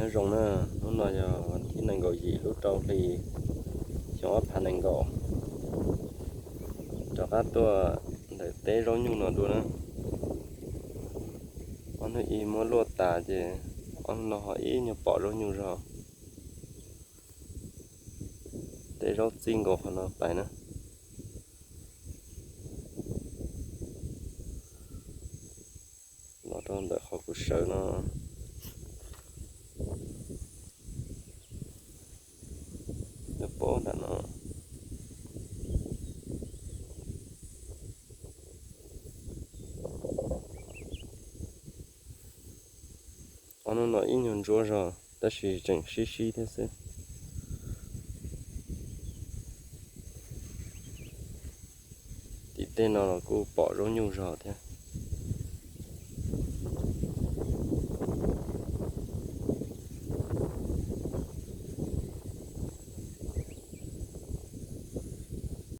Nyob zoo na, hnub no yog thib nees nkaum yim lub rau hli xyoo ob phav nees nkaum. Rov qab tuaj ntawm teb zaub nyuj no dua na. Ob hnub ib muab luaj tas ces ob hnub no ho ib nyuag pom zaub nyuj zog. Tej zaub txij nkaus qhov no pais na. Los rau ntawm qhov kuv sawv no, nyob pob nram no. Ob hnub no ib nyuag ntsuab zog tab sis tseem sib sib thiab xwb. Tim tej no los kuj pom zaub nyuj zog thiab.